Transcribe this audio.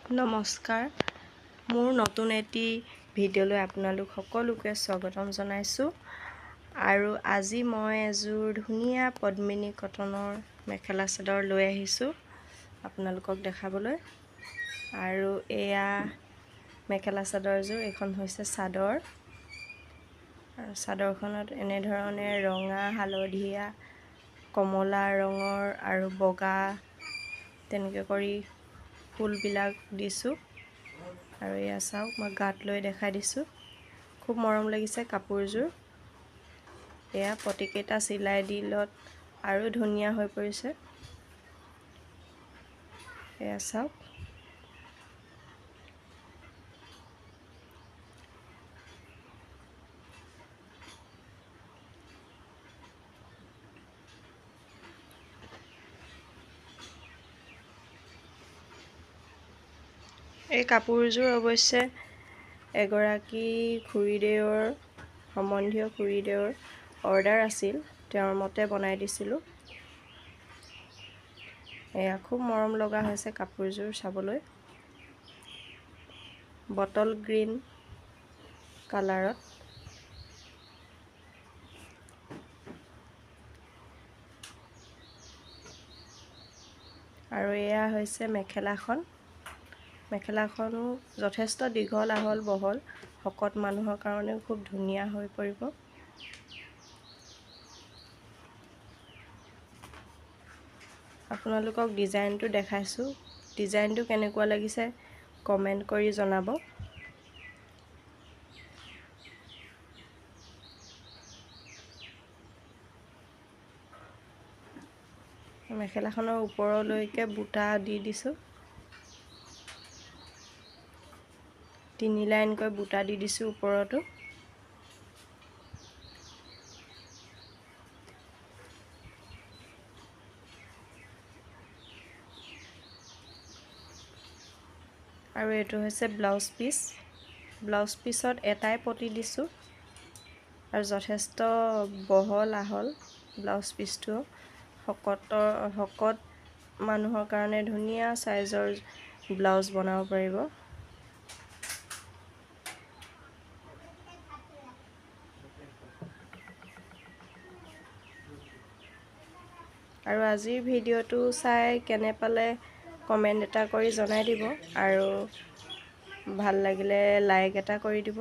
নমস্কাৰ, মোৰ নতুন এটি ভিডিঅ'লৈ আপোনালোক সকলোকে স্বাগতম জনাইছোঁ। আৰু আজি মই এযোৰ ধুনীয়া পদ্মিনী কটনৰ মেখেলা চাদৰ লৈ আহিছোঁ আপোনালোকক দেখাবলৈ। আৰু এয়া মেখেলা চাদৰযোৰ, এইখন হৈছে চাদৰ। আৰু চাদৰখনত এনেধৰণে ৰঙা, হালধীয়া, কমলা ৰঙৰ আৰু বগা তেনেকৈ কৰি ফুলবিলাক দিছোঁ। আৰু এয়া চাওক, মই গাত লৈ দেখাই দিছোঁ, খুব মৰম লাগিছে কাপোৰযোৰ। এয়া পটিকেইটা চিলাই দিলত আৰু ধুনীয়া হৈ পৰিছে। এয়া চাওক, এই কাপোৰযোৰ অৱশ্যে এগৰাকী খুৰীদেউৰ, সম্বন্ধীয় খুৰীদেউৰ অৰ্ডাৰ আছিল, তেওঁৰ মতে বনাই দিছিলোঁ। এয়া খুব মৰম লগা হৈছে কাপোৰযোৰ চাবলৈ, বটল গ্ৰীণ কালাৰত। আৰু এয়া হৈছে মেখেলাখন। মেখেলাখনো যথেষ্ট দীঘল আহল বহল, শকত মানুহৰ কাৰণেও খুব ধুনীয়া হৈ পৰিব। আপোনালোকক ডিজাইনটো দেখাইছোঁ, ডিজাইনটো কেনেকুৱা লাগিছে কমেণ্ট কৰি জনাব। মেখেলাখনৰ ওপৰলৈকে বুটা দি দিছোঁ, তিনি লাইনকৈ বুটা দি দিছোঁ ওপৰতো। আৰু এইটো হৈছে ব্লাউজ পিচ। ব্লাউজ পিচত এটাই পটি দিছোঁ আৰু যথেষ্ট বহল আহল ব্লাউজ পিচটো। শকত মানুহৰ কাৰণে ধুনীয়া চাইজৰ ব্লাউজ বনাব পাৰিব। আৰু আজিৰ ভিডিঅ'টো চাই কেনে পালে কমেণ্ট এটা কৰি জনাই দিব, আৰু ভাল লাগিলে লাইক এটা কৰি দিব।